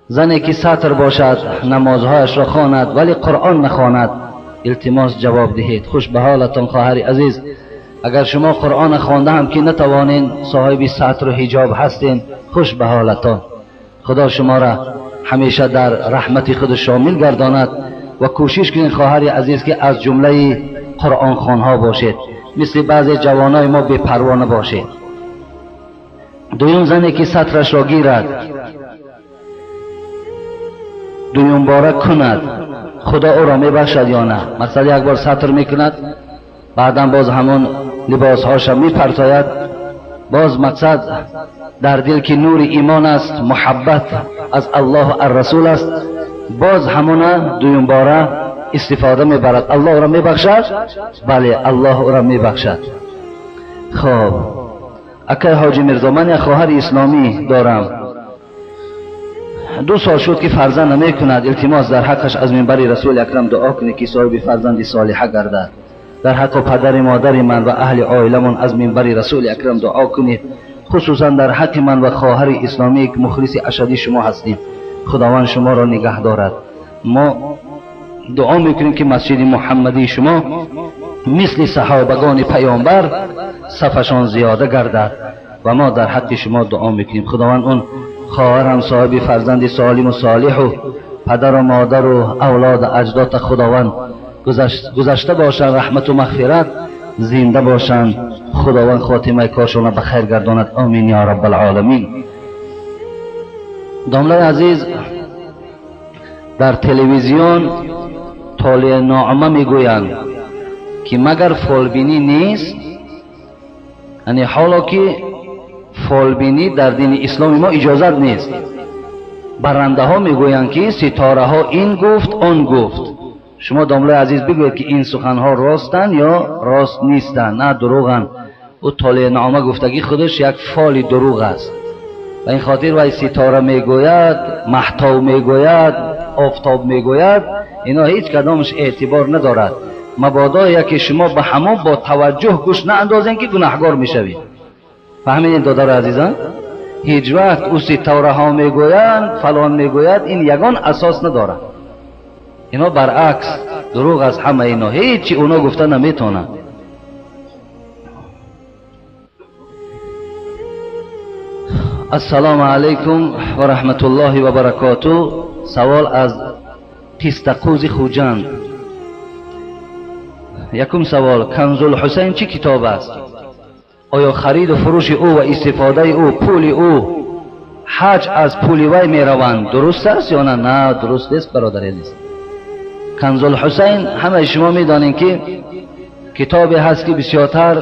Зане ки сатр бошад, намозҳояшро хонад, вале Қуръон нахонад, илтимос ҷавоб диҳед. Хуш ба ҳолатон, хоҳари азиз. Агар шумо Қуръон хонда ҳам ки натавонед, соҳиби сатру ҳиҷоб ҳастед, хуш ба ҳолатон. Худо шуморо ҳамеша дар раҳмати худ шомил гардонад ва кӯшиш кунед, хоҳари азиз, ки аз ҷумлаи қуръонхонҳо бошед, мисли баъзе ҷавонои мо бепарво набошед. Дуюм, зане ки сатрашро гирад, дуюмбора кунад, Худо ӯро мебахшад ё на? Масалан, як бор сатр мекунад, баъдан боз ҳамон либосҳоша мепартояд, боз мақсад дар дил ки нури имон аст, муҳаббат аз Аллоҳу ар-Расул аст, боз ҳамона дуюмбора истифода мебарад. Аллоҳ ӯро мебахшад? Бале, Аллоҳ ӯро мебахшад. Хоб, акай Ҳоҷи Мирзо, ман як хоҳари исломӣ дорам, 2 сол шуд ки фарзанд намекунад. Илтимос, дар ҳаққаш аз минбари Расули Акрам дуо кунед, ки соҳиби фарзанди солиҳа гардад. Дар ҳаққу падари модари ман ва аҳли оиламон аз минбари Расули Акрам дуо кунед, хусусан дар ҳаққи ман ва хоҳари исломӣ, ки мухлиси ашадии шумо ҳастем. Худованд шуморо нигаҳ дорад. Мо дуо мекунем, ки масҷиди муҳаммадии шумо мисли саҳобагони паёмбар сафашон зиёда гардад ва мо дар ҳаққи шумо дуо мекунем. Худованд он хоҳарам соҳиби фарзанди солиму солиҳу падару модару авлоду аҷдодта Худованд гузашта бошанд, раҳмату мағфират, зинда бошанд. Худованд хотимаи коршонро ба хайр гардонад. Омин ё раббалъоламин. Домлаи азиз, дар телевизион толеънома мегӯянд, ки магар фолбинӣ нест? Яъне ҳоло ки фолбинӣ дар дини исломи мо иҷозат нест. Барандаҳо мегӯянд, ки ситораҳо ин гуфт, он гуфт. Шумо, домлаи азиз, бигӯед, ки ин суханҳо ростанд ё рост нестанд? На, дурӯғанд. Ӯ толеънома гуфтагӣ худаш як фоли дурӯғ аст. Ба ин хотир вай ситора мегӯяд, маҳтов мегӯяд, офтоб мегӯяд, ино ҳеҷ кадомаш эътибор надорад. Мабодо яке шумо ба ҳамон бо таваҷҷӯҳ гӯш наандозем, ки гунаҳгор мешавед. Фаҳмидед, додари азизам? Ҳеҷ вақт ӯ ситораҳо мегӯянд, фалон мегӯяд, ин ягон асос надорад. Ино баръакс дурӯғ аз ҳама ино, ҳеҷ чи оно гуфта наметавонанд. Ассалому алайкум ва раҳматуллоҳи ва баракоту. Савол аз Қистақӯзи Хуҷанд. Якум савол: Канзулҳусайн чӣ китоб аст? Оё хариду фурӯши ӯ ва истифодаи ӯ, пули ӯ, ҳаҷ аз пули вай мераванд, дуруст аст ё на? На, дуруст нест, бародари азиз. Канзулҳусайн, ҳамаи шумо медонед, ки китобе ҳаст, ки бисёртар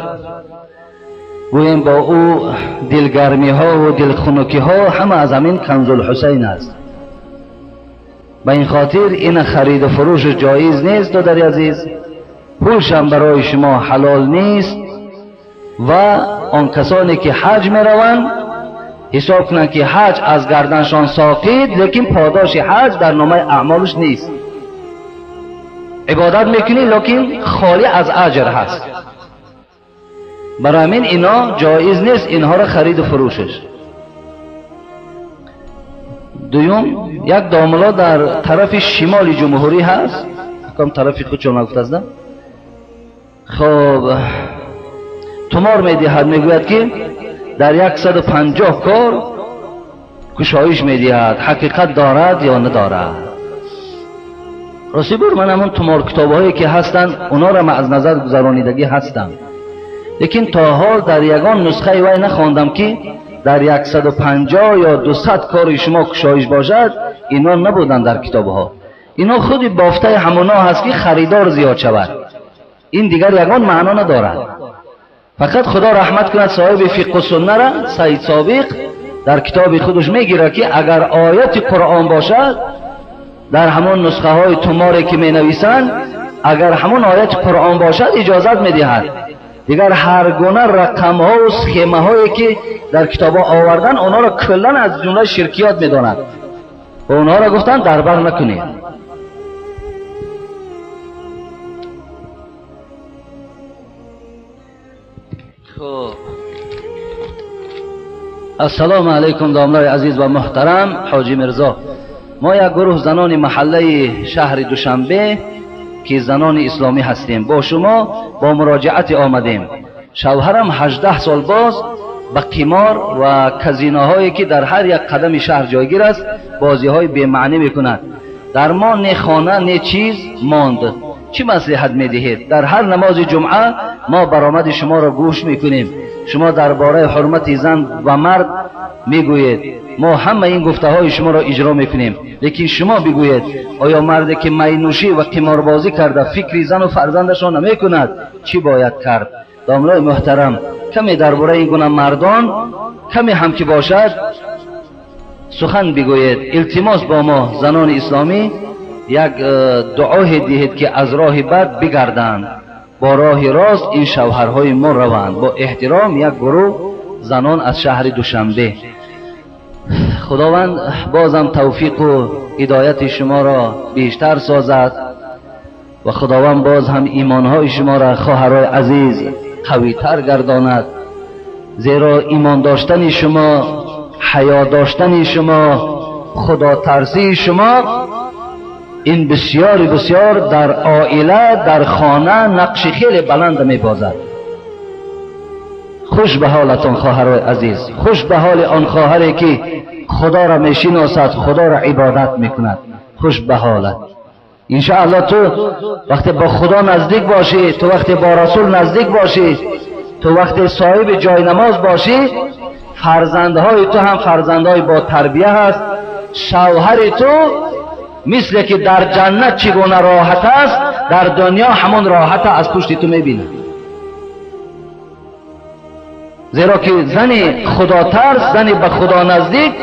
гӯем бо ӯ дилгармиҳо ва дилхунукиҳо ҳама аз ҳамин Канзулҳусайн аст. Ба ин хотир ин хариду фурӯш ҷоиз нест, додари азиз. Пулшам барои шумо ҳалол нест ва он касоне ки ҳаҷ мераванд, ҳисоб кунанд, ки ҳаҷ аз гарданшон соқит, лекин подоши ҳаҷ дар номаи аъмолаш нест. Ибодат мекунӣ, лекин холӣ аз аҷр ҳаст. Барои ҳамин ино ҷоиз нест, инҳоро хариду фурӯшаш. Дуюм, як домло дар тарафи шимоли ҷумҳурӣ ҳаст, кам тарафи худшон нагуфтааст. Хоб, тумор медиҳад, мегӯяд, ки дар 150 кор кушоиш медиҳад. Ҳақиқат дорад ё надорад? Рости бур, ман ҳамон тумор китобҳое ки ҳастанд, онҳоро ман аз назар гузаронидагӣ ҳастам, лекин то ҳол дар ягон нусхаи вай нахондам, ки дар 150 ё 200 кори шумо кушоиш бошад. Ино набуданд дар китобҳо. Ино худи бофтаи ҳамоно ҳаст, ки харидор зиёд шавад. Ин дигар ягон маъно надорад. Фақат Худо раҳмат кунад соҳиби фиқҳу суннара, Саид Собиқ, дар китоби худаш мегирад, ки агар ояти Қуръон бошад, дар ҳамон нусхаҳои туморе ки менависанд, агар ҳамон ояти Қуръон бошад, иҷозат медиҳад. Дигар ҳар гуна рақамҳову схемаҳое ки дар китобҳо овардан, онҳоро куллан аз ҷумлаи ширкиёт медонад ва онҳоро гуфтанд дарбар накунед. Ассалому алайкум, домлаи азиз ва муҳтарам Ҳоҷи Мирзо. Мо як гурӯҳ занони маҳаллаи шаҳри Душанбе ки занони исломӣ ҳастем, бо шумо бо муроҷиате омадем. Шавҳарам 18 сол боз ба қимор ва казиноҳое ки дар ҳар як қадами шаҳр ҷойгир аст бозиҳои бемаънӣ мекунад. Дар мо не хона не чиз монд. Чӣ маслиҳат медиҳед? Дар ҳар намози ҷумъа мо баромади шуморо гӯш мекунем. Шумо дар бораи ҳурмати зан ва мард мегӯед. Мо ҳама ин гуфтаҳои шуморо иҷро мекунем, лекин шумо бигӯед, оё марде ки майнӯшӣ ва қиморбозӣ карда фикри зану фарзандашро намекунад, чӣ бояд кард? Домлои муҳтарам, каме дар бораи ин гуна мардон каме ҳам ки бошад сухан бигӯед. Илтимос бо мо занони исломӣ як дуое диҳед ки аз роҳи бад бигарданд, бо роҳи рост ин шавҳарҳои мо раванд. Бо эҳтиром, як гурӯҳ занон аз шаҳри Душанбе. Худованд бозам тавфиқу ҳидояти шуморо бештар созад ва Худованд боз ҳам имонҳои шуморо, хоҳарои азиз, қавитар гардонад. Зеро имон доштани шумо, ҳаё доштани шумо, худотарсии шумо ин бисёри бисёр дар оила, дар хона нақши хеле баланд мебозад. Хуш ба ҳолатон, хоҳарои азиз, хуш ба ҳоли он хоҳаре ки худоро мешиносад, худоро ибодат мекунад. Хуш ба ҳолат. Иншааллоҳ ту вақте бо Худо наздик бошӣ, ту вақте бо Расул наздик бошӣ, ту вақте соҳиби ҷои намоз бошӣ, фарзандҳои ту ҳам фарзандҳои бо тарбия ҳаст. Шавҳари ту мисле ки дар ҷаннат чӣ гуна роҳат аст, дар дунё ҳамон роҳата аз пушти ту мебинад. Зеро ки зани худотарс, зани ба Худо наздик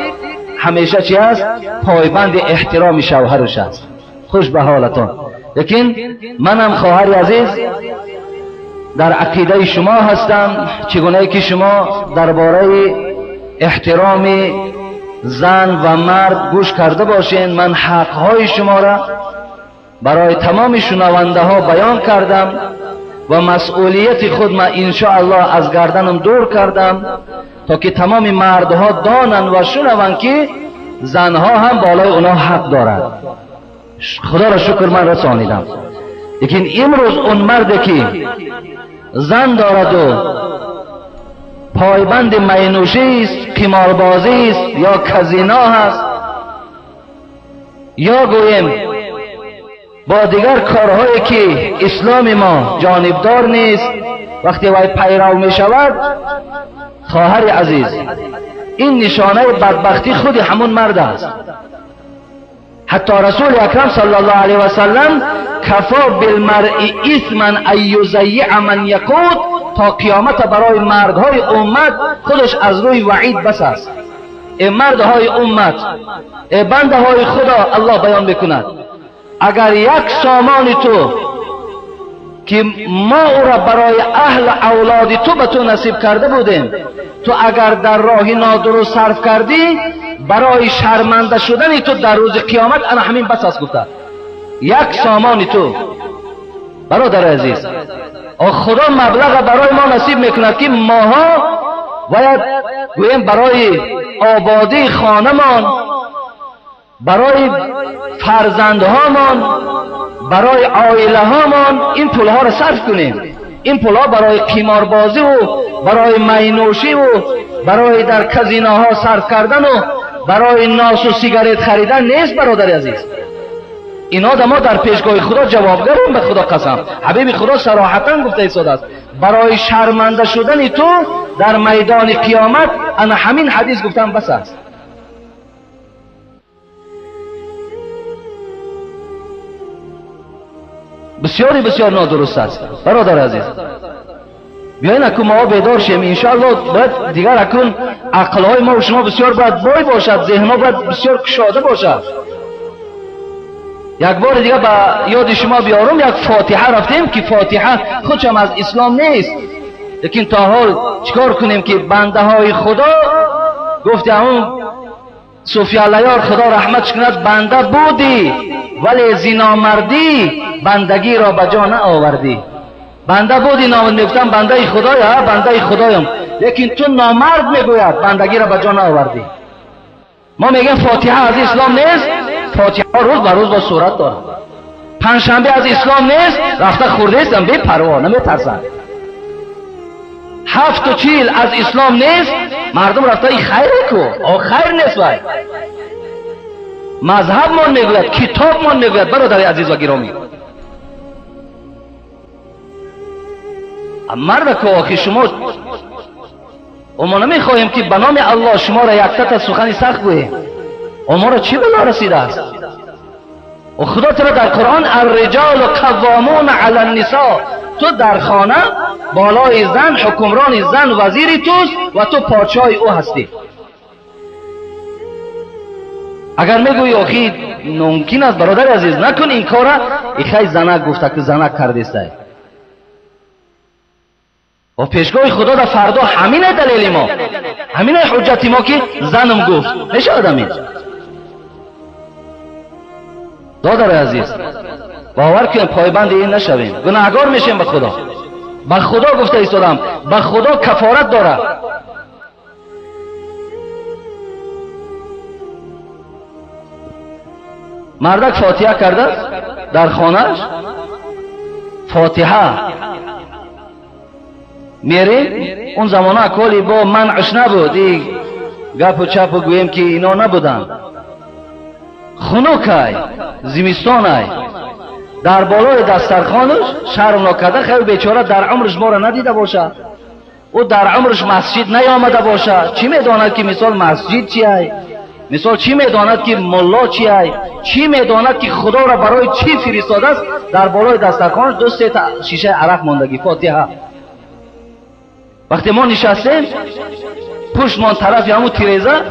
ҳамеша чи аст? Пойбанди эҳтироми шавҳараш аст. Хуш ба ҳолатон. Лекин манам, хоҳари азиз, дар ақидаи шумо ҳастам, чӣ гунае ки шумо дар бораи эҳтироми зан ва мард гӯш карда бошед, ман ҳақҳои шуморо барои тамоми шунавандаҳо баён кардам ва масъулияти худ ман иншоаллоҳ аз гарданам дур кардам, то ки тамоми мардҳо донанд ва шунаванд ки занҳо ҳам болои онҳо ҳақ доранд. Худоро шукр ман расонидам. Лекин имрӯз он марде ки зан дораду пойбанди майнӯшист, қиморбозист ё казино ҳаст, ё гӯем бо дигар корҳое ки исломи мо ҷонибдор нест, вақте вай пайрав мешавад, хоҳари азиз, ин нишонаи бадбахтӣ худи ҳамон мард аст. Ҳатто Расули Акрам саллаллоҳу алайҳи васаллам кафо билмаръи исман ан юзаййиа ман яқут, то қиёмата барои мардҳои уммат худаш аз рӯи ваъид бас аст. Э мардҳои уммат, э бандаҳои Худо, Аллоҳ баён мекунад, агар як сомони ту ки мо ӯро барои аҳл авлоди ту ба ту насиб карда будем, ту агар дар роҳи нодуруст сарф кардӣ, барои шарманда шудани ту дар рӯзи қиёмат ана ҳамин бас аст гуфта. Як сомони ту, бародари азиз, Худо маблаға барои мо насиб мекунад ки моҳо бояд гӯем барои ободии хонамон, барои фарзандҳомон, барои оилаҳомон ин пулҳоро сарф кунем. Ин пулҳо барои қиморбозиву барои майнӯшиву барои дар казиноҳо сарф кардану барои носу сигарет харидан нест, бародари азиз. Ино да мо дар пешгоҳи Худо ҷавобгарем, ба Худо қасам. Ҳабиби Худо сароҳатан гуфта истодааст, барои шарманда шудани ту дар майдони қиёмат ана ҳамин ҳадис гуфтан бас аст. Бисёри бисёр нодуруст аст, бародари азиз. Биёин акун мо бедор шем, иншоаллоҳ. Бояд дигар акун ақлҳои мо шумо бисёр бояд бой бошад, зеҳнҳо бояд бисёр кушода бошад. Як бори дига ба ёди шумо биёрум, як фотиҳа рафтем ки фотиҳа худшам аз ислом нест, лекин то ҳол чикор кунем ки бандаҳои Худо, гуфти ҳамун Суфияллаёр, Худо раҳматш кунад, банда будӣ вале зиномардӣ бандагиро ба ҷо наовардӣ. Банда будӣ, номад мегуфтам бандаи Худоя, бандаи Худоям, лекин ту номард мегӯяд бандагиро ба ҷо наовардӣ. Мо мегӯем фотиҳа аз ислом нест, Фотиҳа рӯз ба рӯз бо сурат дорад. Панҷшанбе аз ислом нест, рафта хӯрдаистам, бепарво, наметарсанд. 7:40 аз ислом нест, мардум рафта ин хайре ку, о хайр нест вай. Мазҳабмон мегӯяд, китобмон мегӯяд, бародари азиз ва гиромӣ. Мардако, охи шумо, мо намехоҳем ки ба номи Аллоҳ шуморо яктата сухани сахт гӯем. Оморо чӣ бало расидааст? О Худо туро дар Қуръон الرجال قوامون علی النساء، تو در خانه بالای زن، حکمران زن وزیری توست و تو پادشاه او هستی. اگر میگویی آخی ممکن است برادر عزیز نکن این کارا، ای زنک گفته که زنک کردیست. و پیشگاه خدا در فردا همین دلیل ما، همین حجت ما که زنم گفت میشه آدمی. دادر عزیز باور کنیم پایبند این نشویم، گناهگار میشیم به خدا. به خدا گفته ایستادم، به خدا کفارت داره. مردک فاتحه کرده در خانهش، فاتحه میریم. اون زمانه کلی با منعش نبود، این گپ و چپ و گوییم که اینا نبودن. خنوکای زمستانای در بالای دسترخوانش شرم نکرده، خیلی بیچاره در عمرش ما را ندیده باشه، او در عمرش مسجد نیامده باشه، چی میداند که مثال مسجد چیه، مثال چی میداند که ملا چیه، چی میداند که خدا را برای چی فرستاده است. در بالای دسترخوانش 2-3 تا شیشه عرق ماندگی فاتحه. وقتی ما نشستیم پشتمان طرف همون تریزه،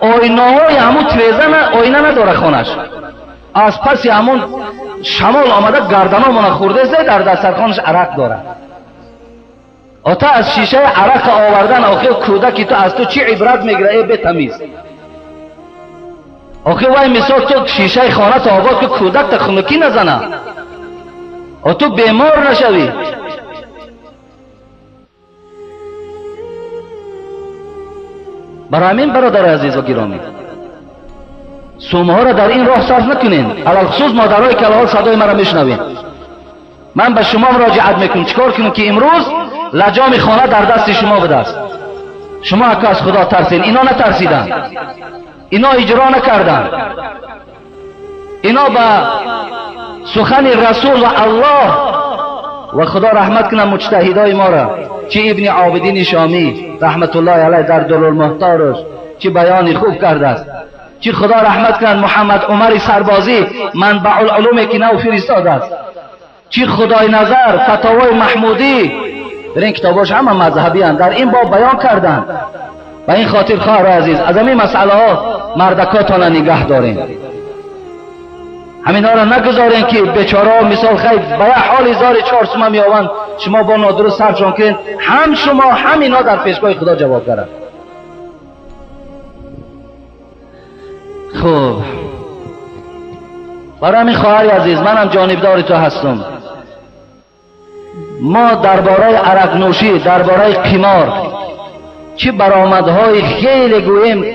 آینه های همون تریزه نه، آینه نداره خانش، از پس همون شمال آمده گردنامون خورده زده، در دسترخوانش عرق داره. آتا از شیشه عرق آوردن، آخه کودکی تو از تو چی عبرت میگیره ای بتمیز؟ آخه وای مثال تو شیشه خانه تا آباد که کودک تا خنکی نزنه، آ تو بیمار نشوی. برای همین برادر عزیز و گرامی سومها را در این راه صرف نکنین، علی‌الخصوص مادرای که الان صدای مرا میشنوین. من به شما مراجعت میکنم، چیکار کنم که امروز لجام خانه در دست شما بوده است. شما که از خدا ترسین، اینا نترسیدن، اینا اجرا نکردن، اینا به سخن رسول و الله و خدا رحمت کنه مجتهدای ما را، چه ابن عابدین شامی رحمت الله علیه در دلالمحتارش چه بیانی خوب کرده است، چه خدا رحمت کنه محمد عمر سربازی منبع العلوم که نو فرستاده است، چه خدای نظر فتاوای محمودی، در این کتاباش همه مذهبی هستند، در این باب بیان کردند. به این خاطر خواهر عزیز از همین مسئله ها مردکاتان نگه دارین، همینا را نگذارین که بیچاره مثال خیر به یه حال زار 4 سومه میآوند، شما با نادرست صرفشان کنین، هم شما هم اینا در پیشگاه خدا جواب دارند. خب برای همین خواهر عزیز منم جانبدار تو هستم. ما درباره عرق نوشی، درباره قمار چه برآمدهای خیلی گوییم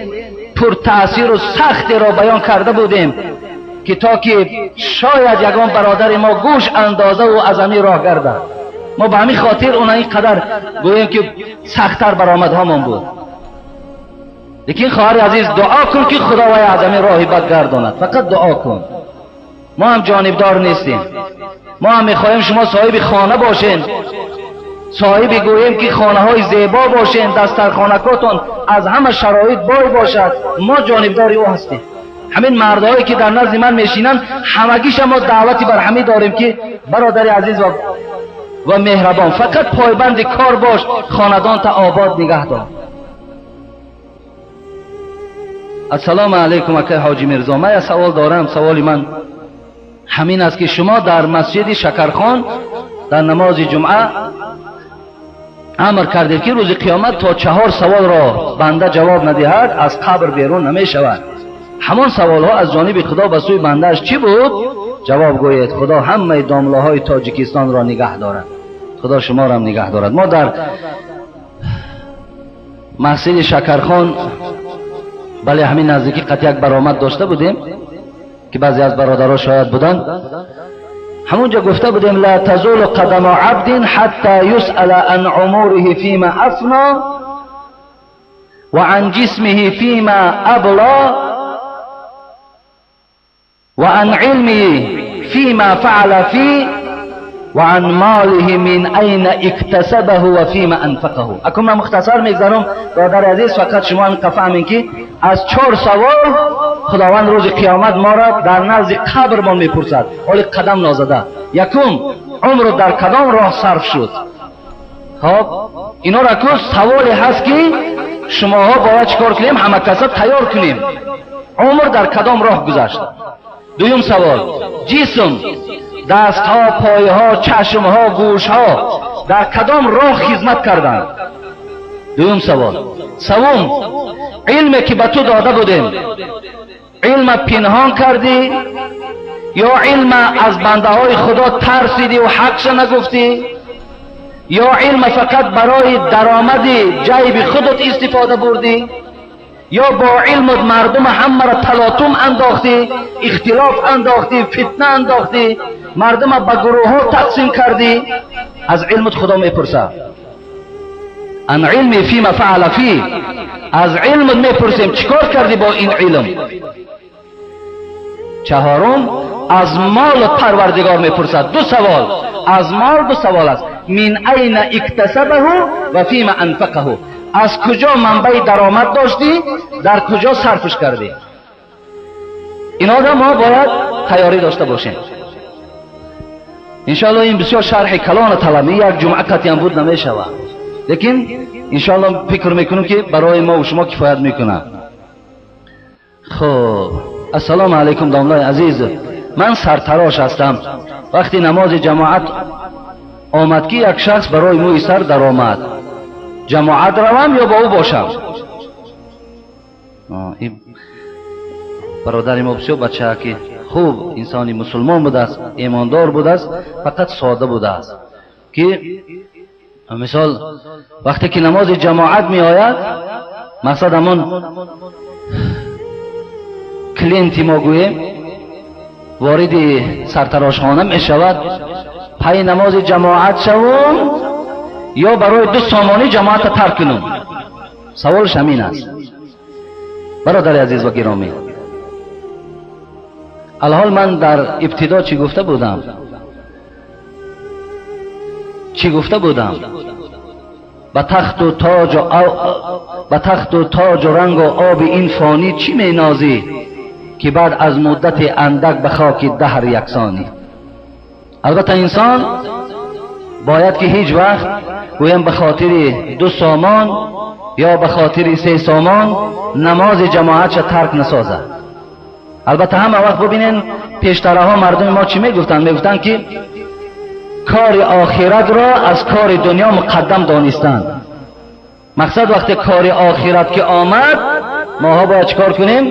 پرتاثیر و سختی را بیان کرده بودیم که تا که شاید یگان برادر ما گوش اندازه و از همین راه گرده. ما به همین خاطر اون اینقدر گوییم که سختتر برآمدهامان بود. لیکن خواهر عزیز دعا کن که خداوند از همین راه بد گرداند، فقط دعا کن. ما هم جانبدار نیستیم، ما هم میخواهیم شما صاحب خانه باشین، صاحب گوییم که خانه های زیبا باشین، دسترخوانکاتون از همه شرایط بای باشد. ما جانبدار او هستیم. همین مردهایی که در نزد من میشینن همگیش ما دعوتی بر همه داریم که برادر عزیز و مهربان فقط پایبند کار باش، خاندان تا آباد نگه دار. السلام علیکم اکای حاجی میرزا، من یک سوال دارم. سوال من همین است که شما در مسجد شکرخان در نماز جمعه امر کردید که روز قیامت تا 4 سوال را بنده جواب ندهد از قبر بیرون نمی شود. همان سوال ها از جانب خدا به سوی بندهش چی بود؟ جواب گوید خدا همه داملاهای تاجیکستان را نگه دارد، خدا شما را هم نگه دارد. ما در مسجد شکرخان بله همین نزدیکی قطع یک برآمد داشته بودیم. ки баъзе аз бародаро шояд буданд, ҳамонҷо гуфта будем: ла тазулу қадама абдин ҳатта юсъала ан умуриҳи фима афно ва ан ҷисмиҳи фима абла ва ан илмиҳи фима фаъала фи ва ан молиҳи мин айна иктасабаҳу ва фима анфақаҳу. Акун ман мухтасар мегзарам, бародари азиз, фақат шумо ҳамин фаҳмем ки аз 4 савол худованд рӯзи қиёмат моро дар назди қабрмон мепурсад, ҳоли қадам нозада. Якум, умр дар кадом роҳ сарф шуд? Хоб, инора ку саволе ҳаст ки шумоҳо бояд чӣ кор кунем, ҳама каса тайёр кунем. Умр дар кадом роҳ гузашт? Дуюм савол, ҷисм, дастҳо, пойҳо, чашмҳо, гӯшҳо дар кадом роҳ хизмат карданд? Дуюм савол. Севум, илме ки ба ту дода будем, илма пинҳон кардӣ ё илма аз бандаҳои худо тарсидӣ ва ҳақша нагуфтӣ, ё илма фақат барои даромади ҷайби худат истифода бурдӣ, ё бо илмат мардума ҳамаро талотум андохтӣ, ихтилоф андохтӣ, фитна андохтӣ, мардума ба гурӯҳҳо тақсим кардӣ? Аз илмат худо мепурсад. Ан илми фима фаъала фи, аз илмат мепурсем чӣ кор кардӣ бо ин илм. Чаҳорум, аз мол парвардигор мепурсад. 2 савол аз мол, 2 савол аст. Мин айна иктасабаҳу ва фима анфақаҳу, аз куҷо манбаи даромад доштӣ, дар куҷо сарфш кардӣ? Инҳоро мо бояд тайёрӣ дошта бошем. Иншоалло ин бисёр шарҳи калона талаб, як ҷумъа қатъиян буд намешавад, лекин иншоалло фикр мекунем ки барои мо ва шумо кифоят мекунад. Хуб, ассалому алайкум домлаи азиз, ман сартарош ҳастам. Вақти намози ҷамоат омад ки як шахс барои мӯи сар даромад, ҷамоат равам ё бо ӯ бошам? Бародари мо бисёр бачаа ки хуб инсони мусулмон будааст, имондор будааст, фақат сода будааст ки мисол вақте ки намози ҷамоат меояд, мақсад ҳамон клиенти мо гӯем вориди сартарошхона мешавад, пай намози ҷамоат шавум ё барои 2 сомонӣ ҷамоатро тарк кунум? Саволш ҳамин аст. Бародари азиз ва гиромӣ, алҳол ман дар ибтидо чӣ гуфта будам? Чӣ гуфта будам? Ба тахту тоҷу ба тахту тоҷу рангу оби ин фонӣ чӣ менозӣ ки баъд аз муддати андак ба хоки даҳр яксонӣ. Албатта инсон бояд ки ҳеҷ вақт гӯям ба хотири 2 сомон ё ба хотири 3 сомон намози ҷамоатша тарк насозад. Албатта ҳама вақт бубинен пештараҳо мардуми мо чӣ мегуфтанд? Мегуфтанд ки кори охиратро аз кори дунё муқаддам донистанд. Мақсад вақте кори охират ки омад, моҳо бояд чӣ кор кунем?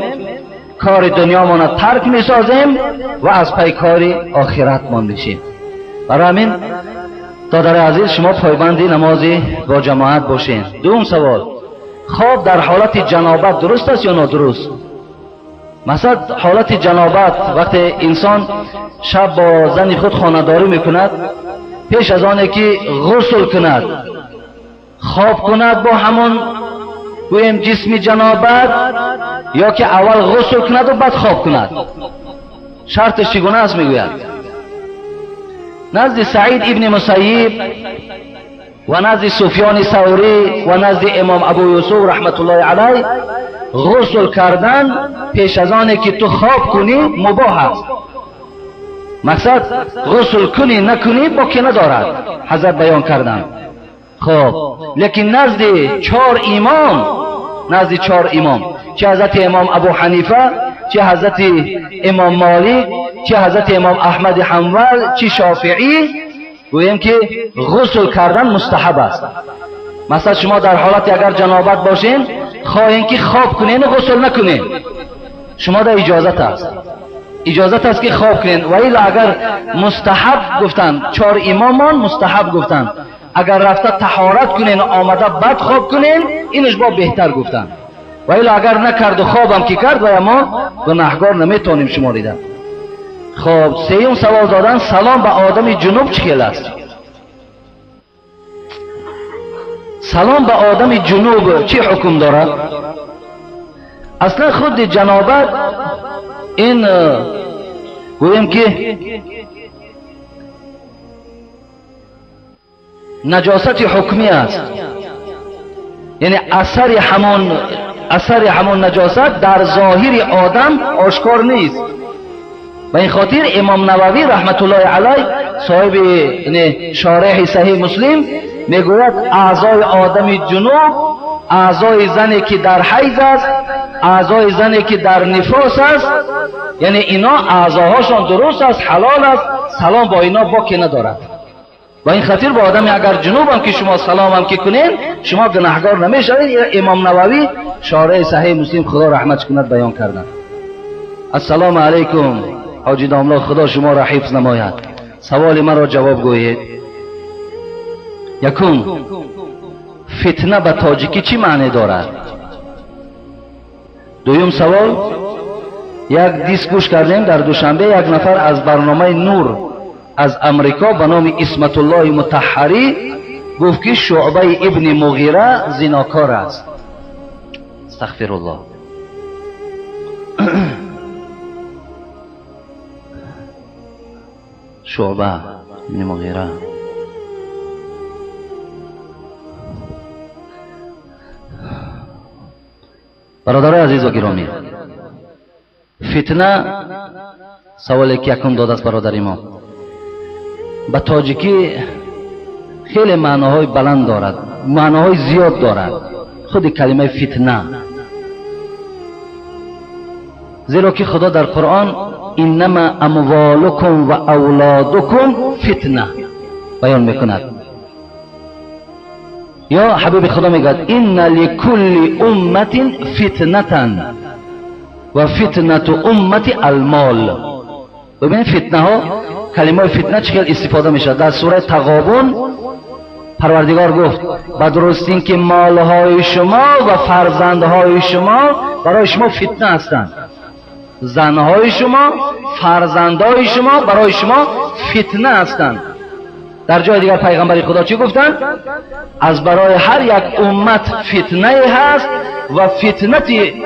Кори дунёмонро тарк месозем ва аз пай кори охиратмон мешем. Барои ҳамин додари азиз, шумо пойбанди намози бо ҷамоат бошед. Дуюм савол, хоб дар ҳолати ҷанобат дуруст аст ё нодуруст? Масалан ҳолати ҷанобат вақте инсон шаб бо зани худ хонадорӣ мекунад, пеш аз оне ки ғусл кунад, хоб кунад бо ҳамон гӯем ҷисми ҷанобат, ё ки аввал ғусл кунаду баъд хоб кунад? Шарташ чӣ гуна аст мегӯяд? Назди Саид ибни Мусайиб ва назди Суфёни Саврӣ ва назди имом Абу Юсуф раҳматуллоҳи алайҳ ғусл кардан пеш аз оне ки ту хоб кунӣ мубоҳ аст. Мақсад ғусл кунӣ накунӣ боке надорад, ҳазрат баён карданд. Хоб, лекин назди 4 имом, назди 4 имом, чӣ ҳазрати имом Абу Ҳанифа, чӣ ҳазрати имом Молик, чӣ ҳазрати имом Аҳмади Ҳанбал, чӣ Шофиӣ, гӯем ки ғусл кардан мустаҳаб аст. Масалан шумо дар ҳолати агар ҷанобат бошен, хоҳем ки хоб кунен ва ғусл накунен, шумо дар иҷозат аст. Иҷозат аст ки хоб кунен. Ва илла агар мустаҳаб гуфтанд, 4 имомон мустаҳаб гуфтанд, агар рафта таҳорат кунен омада баъд хоб кунен, инаш бо беҳтар гуфтанд. Ва илла агар накарду хобам ки кард, ва мо гунаҳгор наметавонем шуморида. Хоб, сеюм савол додан, салом ба одами ҷунуб чӣ хел аст? Салом ба одами ҷунуб чӣ ҳукм дорад? Аслан худи ҷанобат ин гӯем ки наҷосати ҳукмӣ аст, яъне асари ҳамон наҷосат дар зоҳири одам ошкор нест. Ба ин хотир имом Нававӣ раҳматуллоҳи алайҳ соҳиби шореҳи саҳиҳ Муслим мегӯяд аъзои одами ҷунуб, аъзои зане ки дар ҳайз аст, аъзои зане ки дар нифос аст, яъне ино аъзоҳошон дуруст аст, ҳалол аст, салом бо ино боке надорад. Ба ин хотир бо одаме агар ҷунубам ки шумо саломам ки кунед, шумо гунаҳгор намешавед. Имом Нававӣ шореҳи саҳиҳи Муслим худо раҳматш кунад баён карданд. Ассалому алайкум ҳоҷи домло, худо шуморо ҳифз намояд. Саволи маро ҷавоб гӯед. Якум, фитна ба тоҷикӣ чӣ маъне дорад? Дуюм савол, як диск гӯш кардем дар Душанбе, як нафар аз барномаи Нур аз Амрико ба номи Исматуллоҳи Мутаҳҳарӣ гуфт ки Шуъбаи ибни Муғира зинокор аст. Астағфируллоҳ. Шуъба ибни Муғира. Бародарои азиз ва гиромӣ, фитна саволе ки якум додааст бародари мо, ба тоҷикӣ хеле маъноҳои баланд дорад, маъноҳои зиёд дорад худи калимаи фитна, зеро ки Худо дар Қуръон иннама амволукум ва авлодукум фитна баён мекунад. Ё ҳабиби Худо мегӯяд инна ликулли умматин фитнатан ва фитнату уммати алмол. Бибинед фитнаҳо, калимаи фитна чӣ хел истифода мешавад. Дар сураи Тағобун Парвардигор гуфт ба дурустин ки молҳои шумо ва фарзандҳои шумо барои шумо фитна ҳастанд. Занҳои шумо, фарзандҳои шумо барои шумо фитна ҳастанд. Дар ҷои дигар пайғамбари Худо чӣ гуфтанд? Аз барои ҳар як уммат фитнае ҳаст ва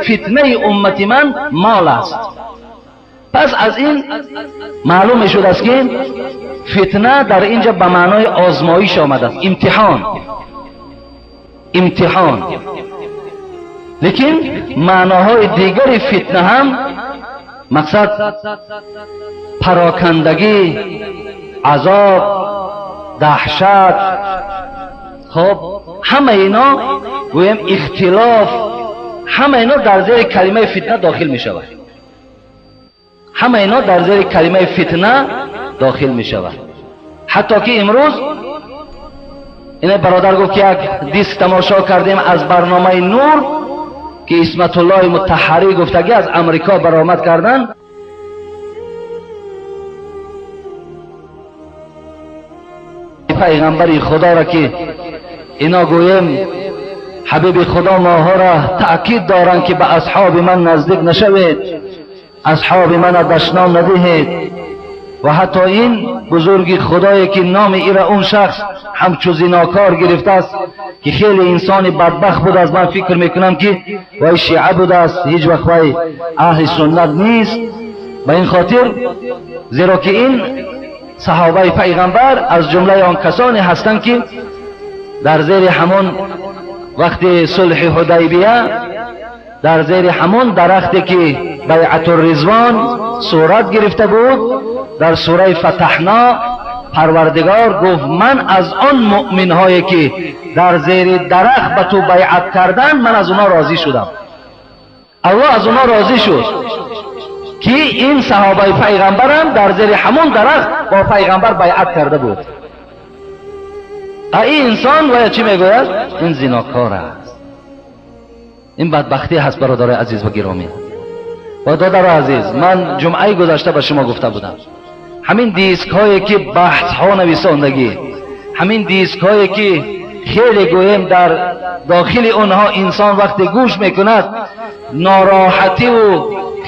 фитнаи уммати ман мол аст. Пас аз ин маълум мешуд аст ки фитна дар инҷа ба маънои озмоиш омадааст, имтиҳон, имтиҳон. Лекин маъноҳои дигари фитна ҳам мақсад парокандагӣ, азоб, даҳшат, хоб ҳама ино гӯем ихтилоф, ҳама ино дар зери калимаи фитна дохил мешавад. Ҳама ино дар зери калимаи фитна дохил мешавад. Ҳатто ки имрӯз ина бародар гуфт ки як диск тамошо кардем аз барномаи Нур ки Исматуллоҳи Мутаҳҳарӣ гуфтагӣ аз Амрико баромад карданд. Пайғамбари Худоро ки ино гӯем ҳабиби Худо моҳоро таъкид доранд ки ба асҳоби ман наздик нашавед, асҳоби мана дашном надиҳед. Ва ҳатто ин бузурги Худое ки номи ира он шахс ҳамчу зинокор гирифтааст ки хеле инсони бадбахт будааст, ман фикр мекунам ки вай шиа будааст, ҳеҷ вақт вай аҳли суннат нест. Ба ин хотир зеро ки ин саҳобаи пайғамбар аз ҷумлаи он касоне ҳастанд ки дар зери ҳамон вақти сулҳи Ҳудайбия, дар зери ҳамон дарахте ки байъатур-ризвон сурат гирифта буд, дар сураи Фатаҳно Парвардигор гуфт ман аз он муъминҳое ки дар зери дарахт ба ту байъат карданд, ман аз онҳо розӣ шудам. Аллоҳ аз онҳо розӣ шуд ки ин саҳобаи пайғамбарам дар зери ҳамон дарахт бо пайғамбар байъат карда буд. Ин инсон вая чӣ мегӯяд? Ин зинокор аст. Ин бадбахтӣ ҳаст бародарои азиз ва гиромӣ. Ва додарои азиз, ман ҷумъаи гузашта ба шумо гуфта будам, ҳамин дискҳое ки баҳсҳо нависондагӣ, ҳамин дискҳое ки хеле гӯем дар дохили онҳо инсон вақте гӯш мекунад нороҳативу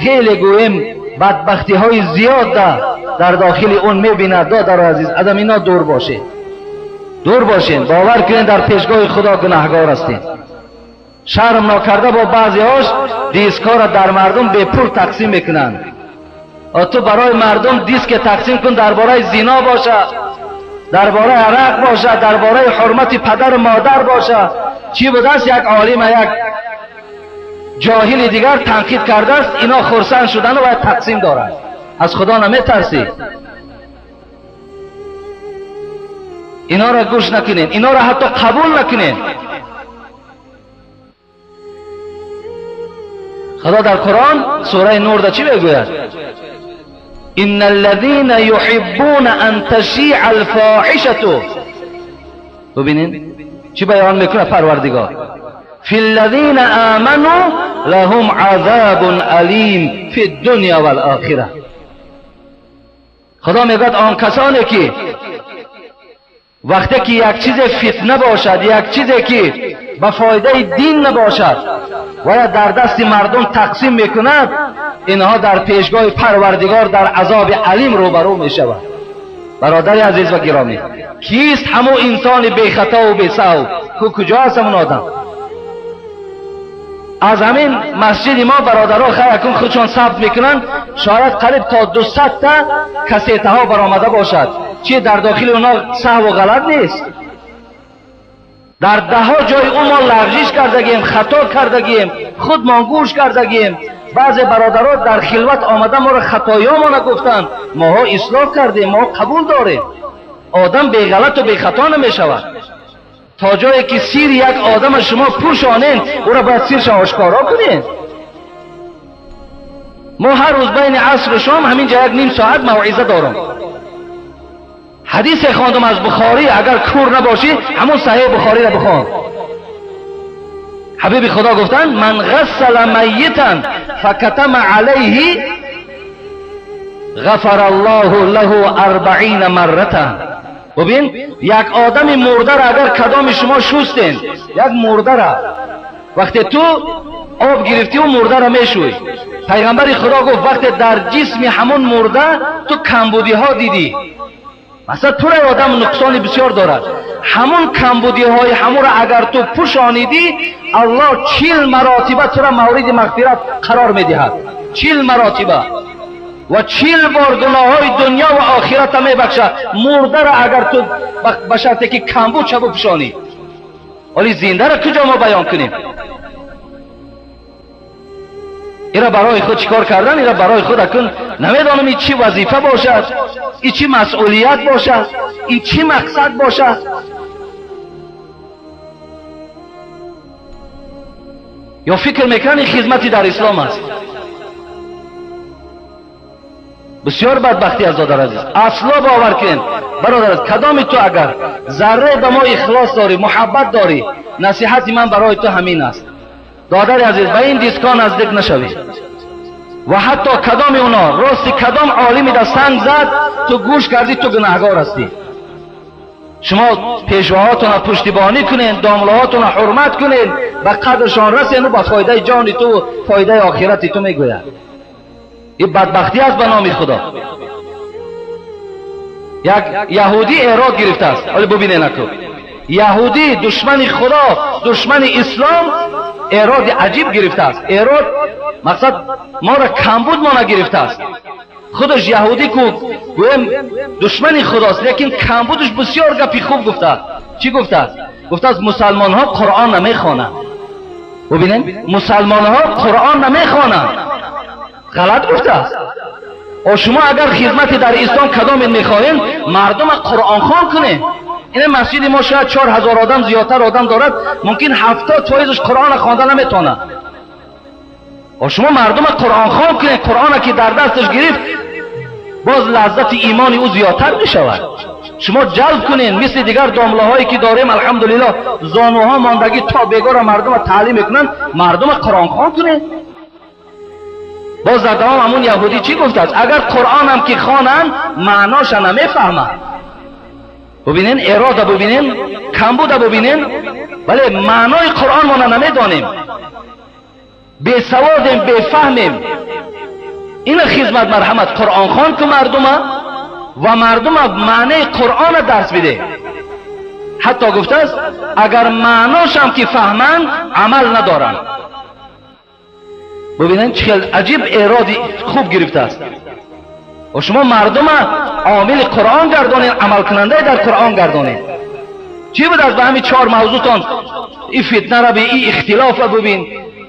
хеле гӯем бадбахтиҳои зиёд да дар дохили он мебинад. Додари азиз, аз ино дур бошед, дур бошед. Бовар кунед, дар пешгоҳи Худо гунаҳгор ҳастед. Шарм нокарда бо баъзеҳош дискҳоро дар мардум бепул тақсим мекунанд. Ту барои мардум диск тақсим кун, дар бораи зино бошад, дар бораи арақ бошад, дар бораи ҳурмати падару модар бошад. Чӣ будааст? Як олима як ҷоҳили дигар танқид кардааст, ино хурсанд шудану бояд тақсим доранд. Аз Худо наметарсӣ? Инора гӯш накунед, инора ҳатто қабул накунед. Худо дар Қуръон сураи Нур да чӣ мегӯяд? إن الذين يحبون أن تشيع الفاحشة. ببینین چی بیان میکنه پروردگار؟ في الذين آمنوا لهم عذاب أليم في الدنيا والآخرة. خدا میگوید آن کسانی که وقتی که یک چیز فتنه باشد، یک چیزی که به فایده دین نباشد و در دست مردم تقسیم میکند، اینها در پیشگاه پروردگار در عذاب علیم روبرو میشوند. برادر عزیز و گرامی، کیست همو انسان بی خطا و بی سهو؟ کجا هست همون آدم؟ از همین مسجد ما برادرها خیرکون خودشان ثبت میکنن، شاید قریب تا 200 تا کسیته ها برآمده باشد. چی در داخل اونا سهو و غلط نیست؟ در ده ها جای او ما لغزش کردگیم، خطا کردگیم، خودمان گوش کردگیم. بعضی برادرها در خلوت آمده ما را خطایامان گفتند، ماها اصلاح کردیم، ما قبول داریم. آدم بی غلط و بی خطا نمیشود. تا جایی که سیر یک آدم شما پوشانین، او را باید سیرش آشکارا کنین. ما هر روز بین عصر و شام همینجا یک نیم ساعت موعظه دارم. حدیث خواندم از بخاری، اگر کور نباشی همون صحیح بخاری را بخوان. حبیب خدا گفتن من غسل میتا فکتم علیه غفر الله له 40 مرة. ببین، یک آدم مرده را اگر کدام شما شستین، یک مرده را وقتی تو آب گرفتی و مرده را میشوی، پیغمبر خدا گفت وقتی در جسم همون مرده تو کمبودی ها دیدی، مثلا تو را آدم نقصان بسیار دارد، همون کمبودی های همون را اگر تو پوشانیدی، الله 40 مراتبه تو را مورد مغفرت قرار میدهد. 40 مراتبه و 40 بار گناه های دنیا و آخرت هم میبخشد مرده را اگر تو به شرطی که کمبود شب پوشانی. ولی زنده را کجا ما بیان کنیم؟ ایرا برای خود چیکار کردن؟ ایرا برای خود اکن نمیدانم این چی وظیفه باشد، این چی مسئولیت باشد، این چی مقصد باشد. یا فکر میکنن این خدمتی در اسلام است. بسیار بدبختی از دادر عزیز. اصلا باور کن برادر عزیز، کدام تو اگر ذره به ما اخلاص داری، محبت داری، نصیحت من برای تو همین است. دادر عزیز، به این دیسکا نزدیک نشوی و حتی کدام اونا راستی کدام عالمی در سنگ زد تو گوش کردی، تو گناهگار هستی. شما پیشواهاتون را پشتیبانی کنین، داملاهاتون را حرمت کنین، به قدرشان رسین و با فایده جان تو و فایده آخرت تو میگوید. این بدبختی است به نام خدا. یک یهودی اعراض گرفته است. حالا ببینین نکو، یهودی دشمن خدا، دشمن اسلام، اعراض عجیب گرفته است. اعراض مقصد ما را کمبود ما نگرفته است. خودش یهودی کو گویم دشمن خداست، لیکن کمبودش بسیار گپی خوب گفته. چی گفته است؟ گفته است مسلمان ها قرآن نمیخوانند. ببینین، مسلمان ها قرآن نمیخوانند. غلط گفته است. و شما اگر خدمت در اسلام کدام میخواهین، مردم قرآن خوان کنین. این مسجد ما شاید 4000 آدم زیادتر آدم دارد، ممکن 70% قرآن خوانده نمیتونه. و شما مردم قرآن خوان کنین، قرآن که در دستش گرفت باز لذت ایمان او زیادتر میشود. شما جلب کنین مثل دیگر داملاهایی که داریم، الحمدلله زانوها ماندگی تا بیگار مردم تعلیم میکنن، مردم قرآن خوان کنین. باز در دوام همون یهودی چی گفته است؟ اگر قرآن هم که خوانند معناش نمیفهمند. ببینین اراده، ببینین کمبود، ببینین، ولی معنای قرآن ما نمیدانیم، بی سوادیم، بی فهمیم. این خدمت مرحمت قرآن خوان که مردمه ва мардум маънии Қуръонро дарс биде. Ҳатто гуфтааст агар маъношам ки фаҳманд амал надоранд. Бубинед чӣ хел аҷиб эроди хуб гирифтааст. Ва шумо мардума омили Қуръон гардонед, амалкунандаи дар Қуръон гардонед. Чӣ буд аз ба ҳамин чор мавзӯътон? И фитнаро бибин, и ихтилофро бибин,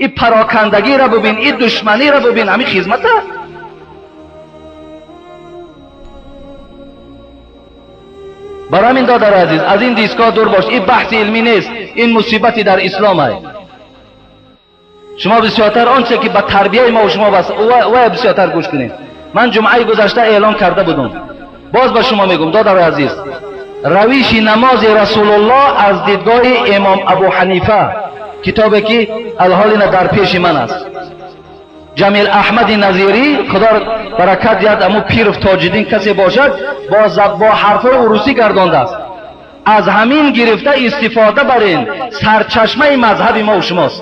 и парокандагиро бибин, и душманиро бибин, ҳамин хизмат аст. Барои ҳамин додари азиз, аз ин дискҳо дур бош. Ин баҳси илмӣ нест, ин мусибати дар ислом аст. Шумо бисёртар он чизе ки ба тарбияи мо шумо бас, вая бисёртар гӯш кунед. Ман ҷумъаи гузашта эълон карда будам, боз ба шумо мегӯм додари азиз, равиши намози Расулуллоҳ аз дидгоҳи имом Абу Ҳанифа, китобе ки алҳолина дар пеши ман аст. Ҷамил Аҳмади Назирӣ, худо баракат диҳад, аму пиров Тоҷиддин касе бошад, бо ҳарфҳои урусӣ гардондааст. Аз ҳамин гирифта истифода барен, сарчашмаи мазҳаби мо шумост.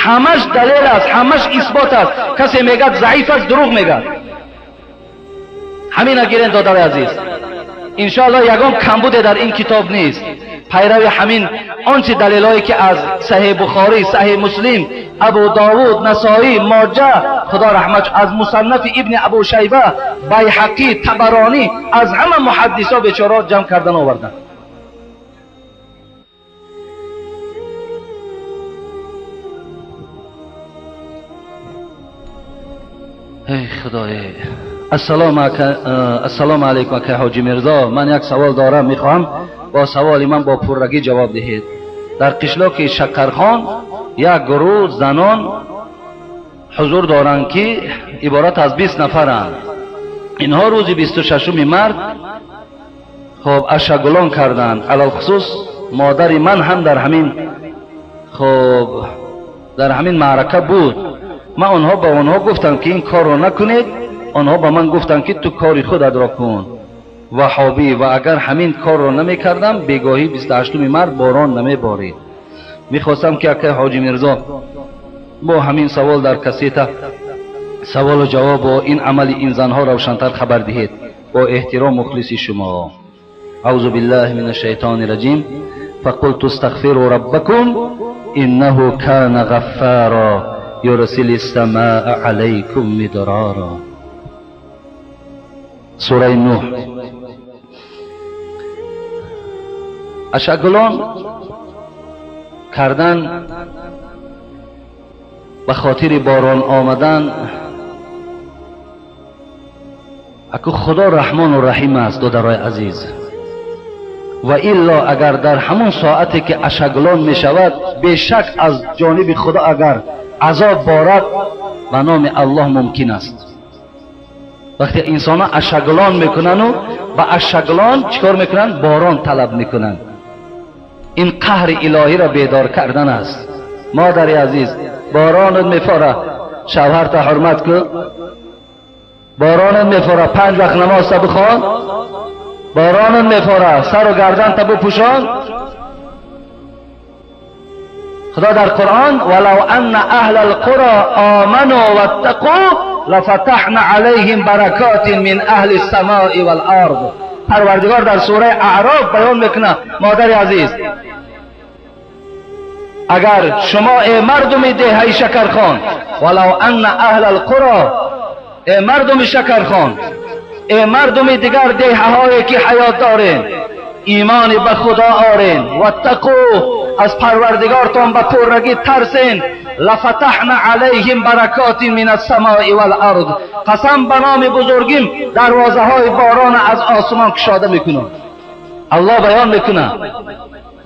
Ҳамаш далел аст, ҳамаш исбот аст. Касе мегӯяд заиф аст, дурӯғ мегӯяд. Ҳамина гирен додари азиз. Иншоаллоҳ ягон камбуде дар ин китоб нест. Пайрави ҳамин он чи далелҳое ки аз Саҳеҳ Бухорӣ, Саҳеҳ Муслим, Абу Довуд, Насоӣ, Моҷа, худо раҳмат, аз Мусаннафи ибни Абу Шайба, Байҳақӣ, Табаронӣ, аз ҳама муҳаддисо бечора ҷамъ кардан оварданд. Эй Худое! Ассалому алайкум акай Ҳоҷи Мирзо, ман як савол дорам, мехоҳам бо саволи ман бо пуррагӣ ҷавоб диҳед. Дар қишлоки Шакархон як гурӯҳ занон ҳузур доранд ки иборат аз 20 нафаранд. Инҳо рӯзи 26 март хоб ашагулон карданд. Алалхусус модари ман ҳам дар ҳамин хоб дар ҳамин маърака буд. Ман онҳо ба онҳо гуфтам ки ин корро накунед. Онҳо ба ман гуфтанд ки ту кори худатро кун. Ваҳобӣ, ва агар ҳамин корро намекардам, бегоҳӣ 28 март борон намеборид. Мехостам ки акай Ҳоҷи Мирзо бо ҳамин савол дар кассета саволу ҷавоб бо ин амали ин занҳо равшантар хабар диҳед. Бо эҳтиром мухлиси шумо. Аузу биллаҳи мин ашшайтони раҷим. Фақулту астағфиру раббакум иннаҳу кана ғаффара юрсили ссамаа алайкум мидрара. Сураи Нуҳ. Ашагулон кардан ба хотири борон омадан, аку Худо Раҳмону Раҳим аст, додарои азиз. Ва илло агар дар ҳамон соате ки ашагулон мешавад, бешак аз ҷониби Худо агар азоб борад, ба номи Аллоҳ мумкин аст. Вақте инсонҳо ашагулон мекунанду ба ашагулон чӣ кор мекунанд? Борон талаб мекунанд. Ин қаҳри илоҳиро бедор кардан аст. Модари азиз, боронат мефора, шавҳарта ҳурмат кун. Боронат мефора, 5 вақт намозта бихон. Боронат мефора, сару гарданта бипӯшон. Худо дар Қуръон валав анна аҳлал қуро оману ваттақу лафатаҳна алайҳим баракотин мин аҳли ссамои вал ард. Парвардигор дар сураи Аъроф баён мекунад, модари азиз, агар шумо э мардуми деҳаи Шакархон, валав анна аҳлал қуро, э мардуми Шакархон, э мардуми дигар деҳаҳое ки ҳаёт дорен, имони ба Худо орен, ваттақу, аз Парвардигортон ба пуррагӣ тарсен, лафатаҳна алайҳим баракотин мин ассамои вал ард. Қасам ба номи бузургим, дарвозаҳои борона аз осмон кушода мекунам. Аллоҳ баён мекунад,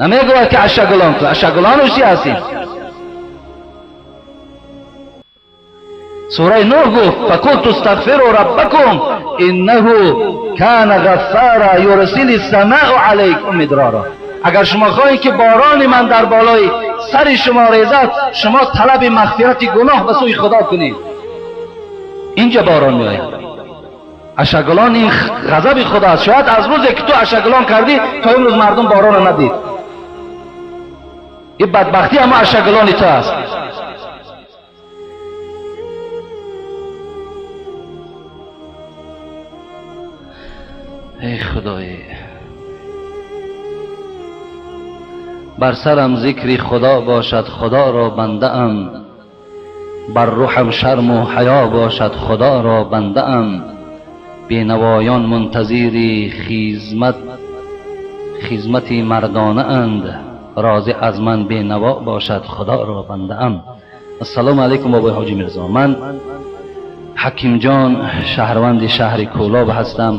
намегӯяд ки ашагулон кун. Ашагулону чӣ ҳастем? Сураи Нуҳ гуфт фақулту астағфиру раббакум иннаҳу кана ғаффара юрсили ссамоа алайкум мидрара. Агар шумо хоҳед ки борони ман дар болои сари шумо резад, шумо талаби мағфирати гуноҳ ба сӯи Худо кунед. Инҷа борон меояд. Ашагулон ин ғазаби Худо аст. Шояд аз рӯзе ки ту ашагулон кардӣ то имрӯз мардум боронро надид. Ин бадбахтӣ ҳама ашагулони ту аст. Эй Худои, бар сарам зикри Худо бошад, Худоро бандаам. Бар рӯҳам шарму ҳаё бошад, Худоро бандаам. Бенавоён мунтазири хизмати мардонаанд, розӣ аз ман бенаво бошад, Худоро бандаам. Ассалому алайкум бобои Ҳоҷӣ Мирзо. Ман Ҳакимҷон, шаҳрванди шаҳри Кӯлоб ҳастам.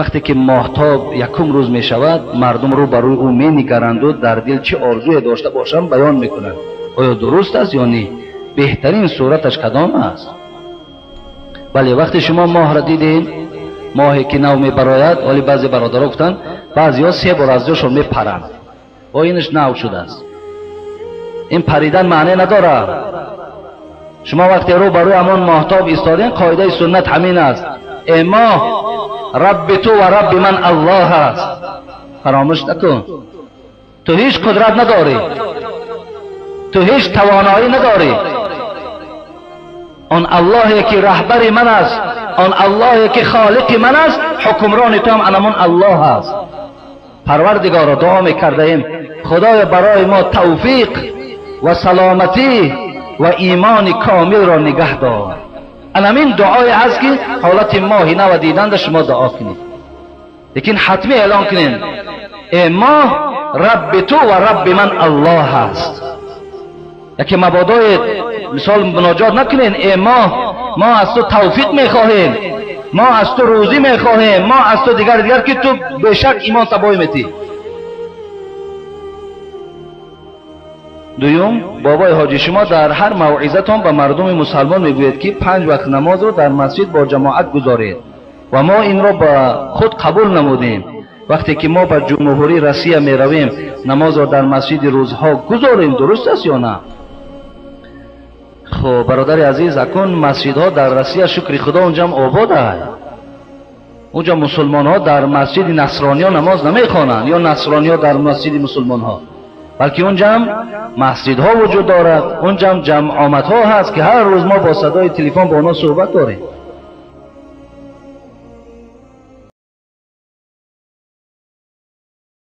Вақте ки моҳтоб якум рӯз мешавад, мардум рӯ ба рӯи ӯ менигаранду дар дил чӣ орзуе дошта бошанд баён мекунанд. Оё дуруст аст ё не? Беҳтарин сураташ кадом аст? Бале, вақте шумо моҳро дидем, моҳе ки нав мебарояд, оли баъзе бародаро гуфтанд, баъзеҳо се бор аз ҷошон мепаранд. О, инаш нав шудааст. Ин паридан маъне надорад. Шумо вақте рӯ ба рӯи ҳамон моҳтоб истодем, қоидаи суннат ҳамин аст: э моҳ, рабби ту ва рабби ман Аллоҳ аст. Фаромӯш накун, ту ҳеҷ қудрат надорӣ, ту ҳеҷ тавоноӣ надорӣ. Он Аллоҳе ки раҳбари ман аст, он Аллоҳе ки холиқи ман аст, ҳукмрони ту ҳам анамон Аллоҳ аст. Парвардигоро, дуо мекардаем, Худоё барои мо тавфиқ ва саломатӣ ва имони комилро нигаҳ дор. Анамин дуое ҳаст ки ҳолати моҳи нава диданда шумо дуо кунед, лекин ҳатмӣ эълон кунем: э моҳ, рабби ту ва рабби ман Аллоҳ аст. Яке мабодои мисол муноҷот накунед: э моҳ, мо аз ту тавфиқ мехоҳем, мо аз ту рӯзӣ мехоҳем, мо аз ту дигар дигар, ки ту бешак имон табоҳ метӣ. Дуюм, бобои ҳоҷӣ, шумо дар ҳар мавъизатон ба мардуми мусалмон мегӯед, ки 5 вақт намозро дар масҷид бо ҷамоат гузоред ва мо инро ба худ қабул намудем. Вақте ки мо ба ҷумҳурии Россия меравем, намозро дар масҷиди рӯзҳо гузорем, дуруст аст ё на? Хуб, бародари азиз, акун масҷидҳо дар Россия, шукри Худо, унҷам обод аст. Унҷа мусулмонҳо дар масҷиди насрониё намоз намехонанд ё насрониё дар масҷиди мусулмонҳо, балки унҷам масҷидҳо вуҷуд дорад, унҷам ҷамъомадҳо ҳаст, ки ҳар рӯз мо бо садои телефон бо онҳо суҳбат дорем.